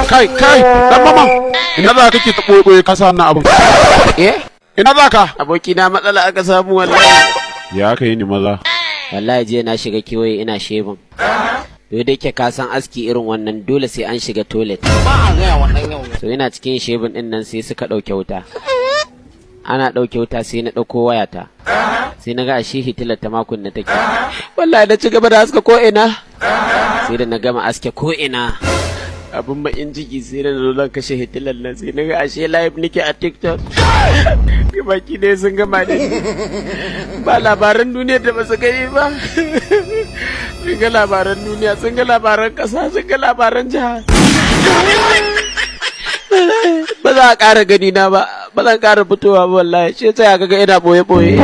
Kai, kai, dan mama, ina za ka kake ta boye boye ka sa wannan abin? Eh? Ina za ka? Abokina, matsala aka samu wallahi. Ya aka yi ni, maza? Wallahi jiya na shiga kewaye ina shaving. To da yake ka san aski irin wannan dole sai an shiga toilet. Ba a gaya wa ɗan yau. So ina cikin shaving din nan sai suka ɗauke wuta. Ana ɗauke wuta sai na ɗauko wayata. Sai na ga ashe hitilar ta makon na take. Wallahi na ci gaba da haska ko ina. Sai da na gama aske ko ina. Abin bakin ciki, sai da na zo zan kashe hitilar nan, sai na ga ashe live nake a TikTok. Baki ne sun gama da ni. Ba labaran duniya da ba su gani ba. Sun ga labaran duniya, sun ga labaran ƙasa, sun ga labaran jiha. Ba za a ƙara gani na ba, ba zan ƙara fitowa ba wallahi. Shi yasa ya ga ina boye boye.